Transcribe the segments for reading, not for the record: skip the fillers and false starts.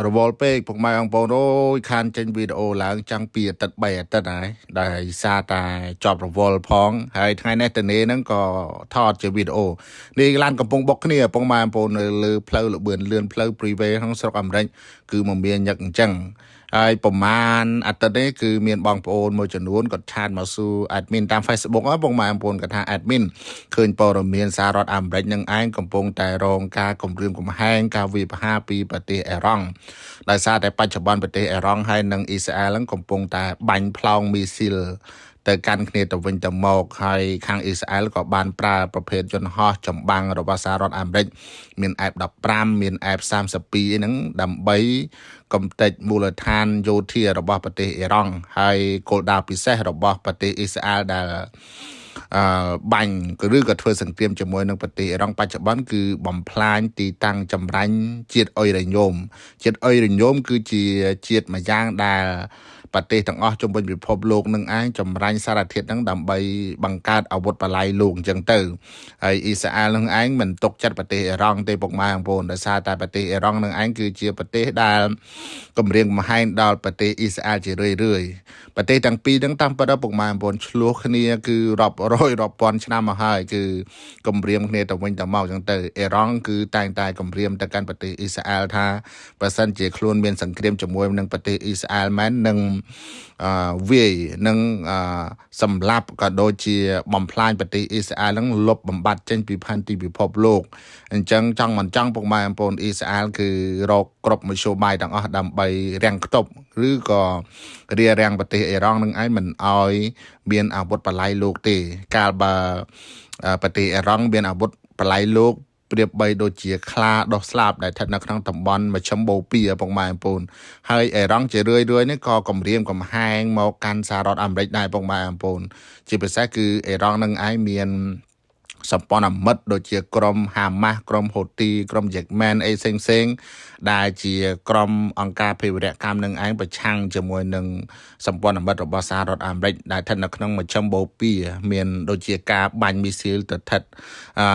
រវល់ពេកពុកម៉ែបងប្អូនអើយខានចេញវីដេអូឡើងចាំងពីអាទិត្យ3អាទិត្យហើយដែលសារតែជាប់រវល់ផងហើយថ្ងៃនេះតនេហ្នឹងក៏ថតជាវីដេអូនេះឡានកំពុងបុកគ្នាពុកម៉ែបងប្អូននៅលើផ្លូវលបឿនលឿនផ្លូវ freeway ក្នុងស្រុកអាមេរិកគឺមមាញឹកអញ្ចឹងហើយប្រមាណអាទិត្យនេះគឺមានបងប្អូនមួយចំនួនគាត់ chat មកសួរ admin តាម Facebook ហ៎ពុកម៉ែបងប្អូនគាត់ថា admin ឃើញព័ត៌មានសហរដ្ឋអាមេរិកនឹងឯងកំពុងតែរងការគំរាមកំហែងការវាយប្រហារពីប្រទេសអ៊ីរ៉ង់ដោយសារតែបច្ចុប្បន្នប្រទេសអ៊ីរ៉ង់ហើយនិងអ៊ីស្រាអែលហ្នឹងកំពុងតែបាញ់ផ្លោងមីស៊ីលទៅកាន់គ្នាទៅវិញទៅមកហើយខាងអ៊ីស្រាអែលក៏បានប្រើប្រភេទយន្តហោះចម្បាំងរបស់សហរដ្ឋអាមេរិកមាន F-15 មាន F-32 អីហ្នឹងដើម្បីកំទេចមូលដ្ឋានយោធារបស់ប្រទេសអ៊ីរ៉ង់ហើយគោលដៅពិសេសរបស់ប្រទេសអ៊ីស្រាអែលដែល អឺបាញ់ឬក៏ធ្វើសង្គ្រាមជាមួយនឹងប្រទេសអ៊ីរ៉ង់បច្ចុប្បន្នគឺបំផ្លាញទីតាំងចម្រាញ់ជាតិអ៊ុយរ៉ាញ៉ូមជាតិអ៊ុយរ៉ាញ៉ូមគឺជាជាតិមួយយ៉ាងដែលប្រទេសទាំងអស់ជុំវិញពិភពលោកនឹងឯងចម្រាញ់សារធាតុហ្នឹងដើម្បីបង្កើតអាវុធបល័យលោកអញ្ចឹងទៅហើយអ៊ីស្រាអែលនឹងឯងមិនទុកចិត្តប្រទេសអ៊ីរ៉ង់ទេពុកម៉ែបងប្អូនដោយសារតែប្រទេសអ៊ីរ៉ង់នឹងឯងគឺជាប្រទេសដែលគម្រាមកំហែងដល់ប្រទេសអ៊ីស្រាអែលជារឿយៗប្រទេសទាំងពីរហ្នឹងតាមពិតពុកម៉ែបងប្អូនឆ្លោះគ្នាគឺរាប់រយរាប់ពាន់ឆ្នាំមកហើយគឺគម្រាមគ្នាទៅវិញទៅមកអញ្ចឹងទៅអ៊ីរ៉ង់គឺតែងតែគម្រាមទៅកាន់ប្រទេសអ៊ីស្រាអែលថាបើសិនជាខ្លួនមានសង្គ្រាមជាមួយនឹងប្រទេសអ៊ីស្រាអែលមែននឹងអឺវាយនឹងអឺសម្លាប់ក៏ដូចជាបំផ្លាញប្រទេសអ៊ីស្រាអែលហ្នឹងលុបបំបត្តិចេញពីផែនទីពិភពលោកអញ្ចឹងចង់មិនចង់ពុកម៉ែបងប្អូនអ៊ីស្រាអែលគឺរកគ្រប់មធ្យោបាយទាំងអស់ដើម្បីរាំងខ្ទប់ឬក៏រារាំងប្រទេសអ៊ីរ៉ង់នឹងឯងមិនអោយមានអាវុធបល័យលោកទេកាលបើប្រទេសអ៊ីរ៉ង់មានអាវុធបល័យលោកប្រៀបបីដូចជាខ្លាដុះស្លាបដែលស្ថិតនៅក្នុងតំបន់មជ្ឈិមបូព៌ាពុកម៉ែបងប្អូនហើយអ៊ីរ៉ង់ជារឿយៗនេះក៏គម្រាមកំហែងមកកាន់សហរដ្ឋអាមេរិកដែរពុកម៉ែបងប្អូនជាពិសេសគឺអ៊ីរ៉ង់នឹងឯងមានសម្ព័ន្ធមិត្តដូចជាក្រុមហាម៉ាស់ក្រុមហូទីក្រុមយេម៉ែនអីផ្សេងផ្សេងៗដែលជាក្រុមអង្គការភេរវកម្មនឹងឯងប្រឆាំងជាមួយនឹងសម្ព័ន្ធមិត្តរបស់សហរដ្ឋអាមេរិកដែលស្ថិតនៅក្នុងមជ្ឈិមបូព៌ាមានដូចជាការបាញ់មីស៊ីលទៅស្ថិតអឺ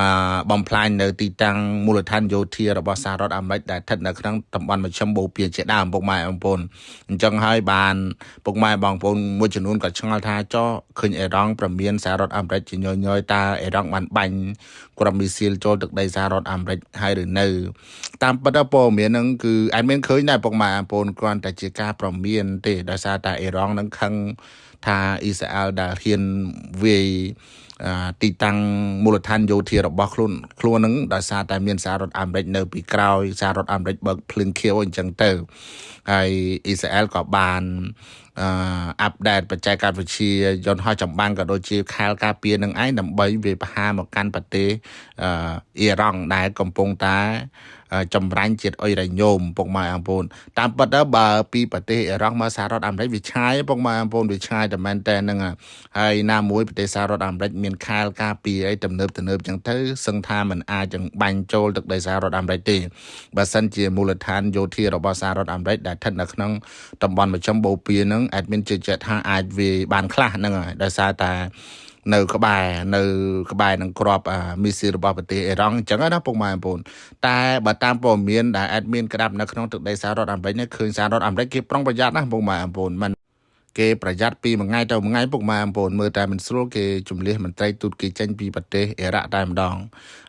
បំផ្លាញនៅទីតាំងមូលដ្ឋានយោធារបស់សហរដ្ឋអាមេរិកដែលស្ថិតនៅក្នុងតំបន់មជ្ឈិមបូព៌ាជាដើមពុកម៉ែបងប្អូនអញ្ចឹងហើយបានពុកម៉ែបងប្អូនមួយចំនួនក៏ឆ្ងល់ថាចុះឃើញអ៊ីរ៉ង់ប្រមានសហរដ្ឋអាមេរិកជាញយញយតើអ៊ីរ៉ង់បានបាញ់គ្រាប់មីស៊ីលចូលទឹកដីសហរដ្ឋអាមេរិកហើយឬនៅតាមពិតទៅព័ត៌មានហ្នឹងគឺអត់មានឃើញដែរពុកម៉ែបងប្អូនគ្រាន់តែជាការប្រមានទេដោយសារតែអ៊ីរ៉ង់ហ្នឹងខឹងថាអ៊ីស្រាអែលដែលហ៊ានវាយទីតាំងមូលដ្ឋានយោធារបស់ខ្លួនខ្លួនហ្នឹងដោយសារតែមានសហរដ្ឋអាមេរិកនៅពីក្រោយសហរដ្ឋអាមេរិកបើកភ្លើងខៀវអញ្ចឹងទៅហើយអ៊ីស្រាអែលក៏បានអឺ update បច្ចេកវិទ្យាយន្តហោះចម្បាំងក៏ដូចជាខែលការពារនឹងឯងដើម្បីវាយប្រហារមកកាន់ប្រទេសអឺអ៊ីរ៉ង់ដែលកំពុងតែចម្រាញ់ជាតិអ៊ុយរ៉ាញ៉ូមពុកម៉ែបងប្អូនតាមពិតទៅបើពីប្រទេសអ៊ីរ៉ង់មកសហរដ្ឋអាមេរិកវាឆ្ងាយពុកម៉ែបងប្អូនវាឆ្ងាយតែមែនតើហ្នឹងហើយណាមួយប្រទេសសហរដ្ឋអាមេរិកមានខែលការពារអីទំនើបទំនើបចឹងទៅសឹងថាมันអាចនឹងបាញ់ចូលទឹកដីសហរដ្ឋអាមេរិកទេបើសិនជាមូលដ្ឋានយោធារបស់សហរដ្ឋអាមេរិកដែលស្ថិតនៅក្នុងតំបន់មជ្ឈិមបូព៌ាហ្នឹង admin ជឿជាក់ថាអាចវាបានខ្លះហ្នឹងហើយដោយសារតែនៅក្បែរនៅក្បែរនឹងគ្រាប់មីស៊ីលរបស់ប្រទេសអ៊ីរ៉ង់អញ្ចឹងណាពុកម៉ែបងប្អូនតែបើតាមព័ត៌មានដែល admin ក្តាប់នៅក្នុងទឹកដីសហរដ្ឋអាមេរិកនេះឃើញសហរដ្ឋអាមេរិកគេប្រុងប្រយ័ត្នណាពុកម៉ែបងប្អូនមិនគេប្រយ័ត្នពីមួយថ្ងៃទៅមួយថ្ងៃពុកម៉ែបងប្អូនមើលតែមិនស្រួលគេជំលះមន្ត្រីទូតគេចេញពីប្រទេសអ៊ីរ៉ាក់តែម្ដង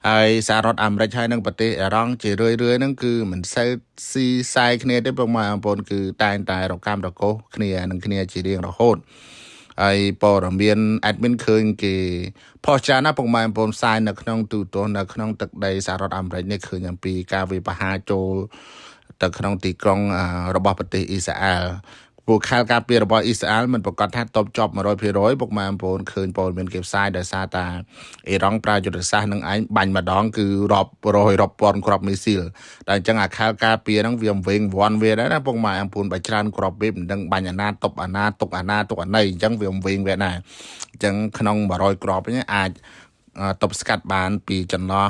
ហើយសហរដ្ឋអាមេរិកហើយនិងប្រទេសអ៊ីរ៉ង់ជារឿយៗហ្នឹងគឺមិនសូវស៊ីសែគ្នាទេពុកម៉ែបងប្អូនគឺតែងតែរកម្មរកុសគ្នានឹងគ្នាជារៀងរហូតហើយព័ត៌មាន admin ឃើញគេផុសច្រើនណាស់ពុកម៉ែបងប្អូនផ្សាយនៅក្នុងទូទស្សន៍នៅក្នុងទឹកដីសហរដ្ឋអាមេរិកនេះឃើញអំពីការវាយប្រហារចូលទៅក្នុងទីក្រុងរបស់ប្រទេសអ៊ីស្រាអែលពួកខែលការពាររបស់អ៊ីស្រាអែលមិនប្រកាសថាតបជាប់100%ពុកម៉ែបងប្អូនឃើញព័ត៌មានគេផ្សាយដោយសារតាអ៊ីរ៉ង់ប្រើយុទ្ធសាស្ត្រនឹងឯងបាញ់ម្ដងគឺរាប់រយរាប់ពាន់គ្រាប់មីស៊ីលតែអញ្ចឹងអាខែលការពារហ្នឹងវាវែងវាន់វាដែរណាពុកម៉ែបងប្អូនបើច្រើនគ្រាប់វាមិនដឹងបាញ់អាណាតបអាណាទុកអាណាទុកអាណីអញ្ចឹងវាវែងវាដែរអញ្ចឹងក្នុង100គ្រាប់នេះអាចទប់ស្កាត់បានពីចន្លោះ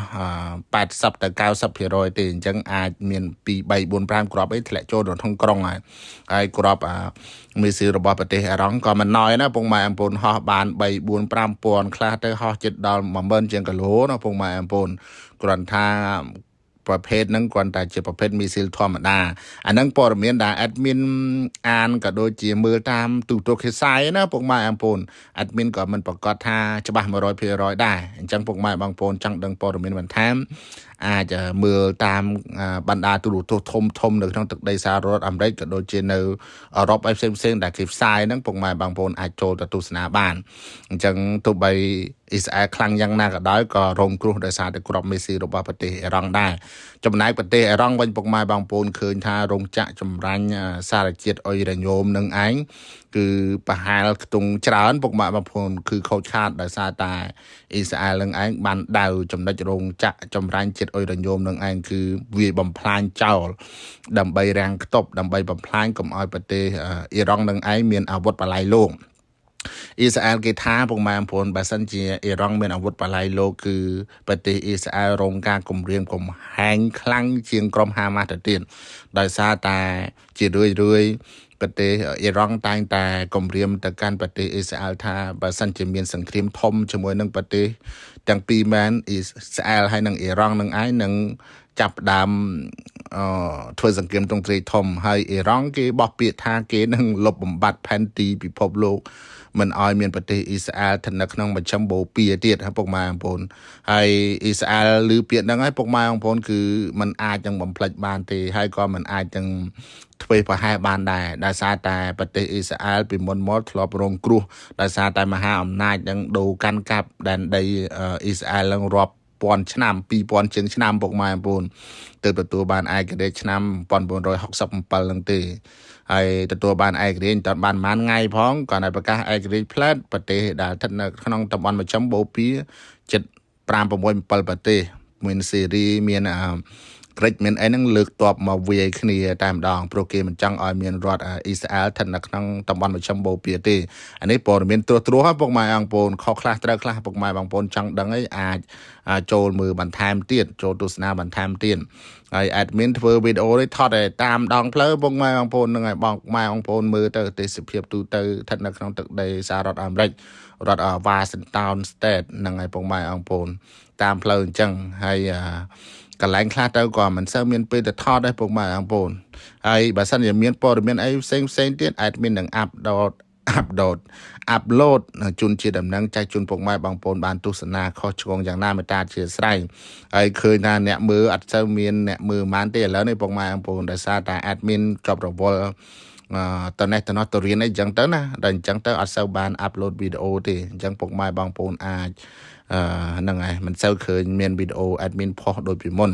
80ទៅ90%ទេអញ្ចឹងអាចមាន2 3 4 5គ្រាប់អីធ្លាក់ចូលក្នុងក្រុងហើយហើយគ្រាប់មីស៊ីលរបស់ប្រទេសអ៊ីរ៉ង់ក៏មិនណយណាពុកម៉ែបងប្អូនហោះបាន3 4 5ពាន់ខ្លះទៅហោះជិតដល់10000ជាងគីឡូណាពុកម៉ែបងប្អូនគ្រាន់ថា ប្រភេទហ្នឹងគ្រាន់តែជាប្រភេទមីស៊ីលធម្មតាអាហ្នឹងព័ត៌មានដែល admin អានក៏ដូចជាមើលតាមទូទស្សន៍គេផ្សាយណាពុកម៉ែបងប្អូន admin ក៏មិនប្រកាសថាច្បាស់100%ដែរអញ្ចឹងពុកម៉ែបងប្អូនចង់ដឹងព័ត៌មានបន្ថែមអាចមើលតាមបណ្ដាទូរទស្សន៍ធំធំនៅក្នុងទឹកដីសហរដ្ឋអាមេរិកក៏ដូចជានៅអឺរ៉ុបអីផ្សេងផ្សេងៗដែលគេផ្សាយហ្នឹងពុកម៉ែបងប្អូនអាចចូលទៅទស្សនាបានអញ្ចឹងទោះបីអ៊ីស្រាអែលខ្លាំងយ៉ាងណាក៏ដោយក៏រងគ្រោះដោយសារតែគ្រាប់មីស៊ីលរបស់ប្រទេសអ៊ីរ៉ង់ដែរចំណែកប្រទេសអ៊ីរ៉ង់វិញពុកម៉ែបងប្អូនឃើញថារោងចក្រចម្រាញ់សារជាតិអ៊ុយរ៉ាញ៉ូមនឹងឯងគឺប្រហែលខ្ទង់ច្រើនពុកម៉ែបងប្អូនគឺខូចខាតដោយសារតែអ៊ីស្រាអែលនឹងឯងបានដៅចំណុចរោងចក្រចម្រាញ់ជាតិអ៊ុយរ៉ាញ៉ូមនឹងឯងគឺវាបំផ្លាញចោលដើម្បីរាំងខ្ទប់ដើម្បីបំផ្លាញកុំឲ្យប្រទេសអ៊ីរ៉ង់នឹងឯងមានអាវុធបល័យលោកអ៊ីស្រាអែលគេថាពុកម៉ែបងប្អូនបើសិនជាអ៊ីរ៉ង់មានអាវុធបល័យលោកគឺប្រទេសអ៊ីស្រាអែលរងការគំរាមកំហែងខ្លាំងជាងក្រុមហាម៉ាស់ទៅទៀតដោយសារតែជារឿយរឿយប្រទេសអ៊ីរ៉ង់តែងតែគំរាមទៅកាន់ប្រទេសអ៊ីស្រាអែលថាបើសិនជាមានសង្គ្រាមធំជាមួយនឹងប្រទេសទាំងពីរមែនអ៊ីស្រាអែលហើយនិងអ៊ីរ៉ង់នឹងឯងនឹងចាប់ផ្ដើមអឺធ្វើសង្គ្រាមទ្រង់ទ្រាយធំហើយអ៊ីរ៉ង់គេបោះពាក្យថាគេនឹងលុបបំបាត់ផែនទីពិភពលោកមិនឲ្យមានប្រទេសអ៊ីស្រាអែលស្ថិតនៅក្នុងមជ្ឈិមបូព៌ាទៀតហើយពុកម៉ែបងប្អូនហើយអ៊ីស្រាអែលឮពាក្យហ្នឹងហើយពុកម៉ែបងប្អូនគឺมันអាចនឹងបំភ្លេចបានទេហើយក៏มันអាចនឹងធ្វើប្រហែសបានដែរដោយសារតែប្រទេសអ៊ីស្រាអែលពីមុនមកធ្លាប់រងគ្រោះដោយសារតែមហាអំណាចនឹងដូរកាន់កាប់ដែនដីអ៊ីស្រាអែលនឹងរាប់ពាន់ឆ្នាំ2000ជាងឆ្នាំពុកម៉ែបងប្អូនទើបទទួលបានឯករាជ្យឆ្នាំ1967ហ្នឹងទេហើយទទួលបានឯករាជ្យមិនទាន់បានប៉ុន្មានថ្ងៃផងគាត់ឲ្យប្រកាសឯករាជ្យផ្លែតប្រទេសដែលស្ថិតនៅក្នុងតំបន់មជ្ឈិមបូព៌ាជិត5 6 7ប្រទេសមានសេរីមានអឺក្រិចមានអីហ្នឹងលើកតបមកវាយគ្នាតែម្ដងព្រោះគេមិនចង់ឲ្យមានរដ្ឋអ៊ីស្រាអែលស្ថិតនៅក្នុងតំបន់មជ្ឈិមបូព៌ាទេអានេះព័ត៌មានត្រួសត្រាសពុកម៉ែបងប្អូនខុសខ្លះត្រូវខ្លះពុកម៉ែបងប្អូនចង់ដឹងអីអាចចូលមើលបន្ថែមទៀតចូលទស្សនាបន្ថែមទៀតហើយ admin ធ្វើវីដេអូនេះថតឲ្យតាមដងផ្លូវពុកម៉ែបងប្អូននឹងឲ្យបងម៉ែបងប្អូនមើលទៅទេសភាពទូទៅស្ថិតនៅក្នុងទឹកដីសហរដ្ឋអាមេរិករដ្ឋ Washington State នឹងឲ្យពុកម៉ែបងប្អូនតាមផ្លូវអញ្ចឹងហើយកន្លែងខ្លះទៅក៏មិនសូវមានពេលទៅថតដែរពុកម៉ែបងប្អូនហើយបើសិនជាមានព័ត៌មានអីផ្សេងផ្សេងទៀត admin នឹង upload upload ជូនជាដំណឹងចែកជូនពុកម៉ែបងប្អូនបានទស្សនាខុសឆ្គងយ៉ាងណាមេត្តាជាស្រ័យហើយឃើញថាអ្នកមើលអត់សូវមានអ្នកមើលប៉ុន្មានទេឥឡូវនេះពុកម៉ែបងប្អូនដោយសារតែ admin ជាប់រវល់អឺតនេះតនោះទៅរៀនអីចឹងទៅណាដល់អញ្ចឹងទៅអត់សូវបាន upload វីដេអូទេអញ្ចឹងពុកម៉ែបងប្អូនអាចអឺហ្នឹងហើយមិនសូវឃើញមានវីដេអូ admin ផុសដូចពីមុន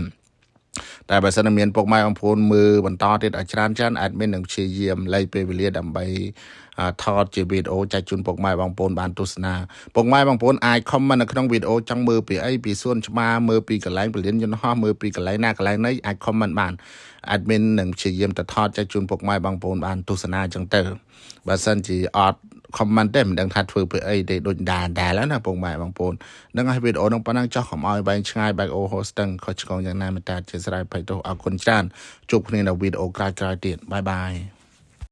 តែបើសិនមានពុកម៉ែបងប្អូនមើលបន្តទៀតឲ្យច្រើនច្រើន admin នឹងព្យាយាមលៃពេលវេលាដើម្បីថតជាវីដេអូចែកជូនពុកម៉ែបងប្អូនបានទស្សនាពុកម៉ែបងប្អូនអាច comment នៅក្នុងវីដេអូចង់មើលពីអីពីសួនច្បារមើលពីកន្លែងពលានយន្តហោះមើលពីកន្លែងណាកន្លែងណីអាច comment បាន admin នឹងព្យាយាមទៅថតចែកជូនពុកម៉ែបងប្អូនបានទស្សនាអញ្ចឹងទៅបើសិនជាអត់ comment ទេមិនដឹងថាធ្វើពីអីទេដូចដាដែលណាពុកម៉ែបងប្អូននឹងឲ្យវីដេអូនឹងប៉ុណ្ណឹងចោះកុំឲ្យបែងឆ្ងាយបែកអូ hosting ខុសឆ្គងយ៉ាងណាមេត្តាជាស្រ័យភ័យទោសអរគុណច្រើនជួបគ្នានៅវីដេអូក្រោយៗទៀត bye bye.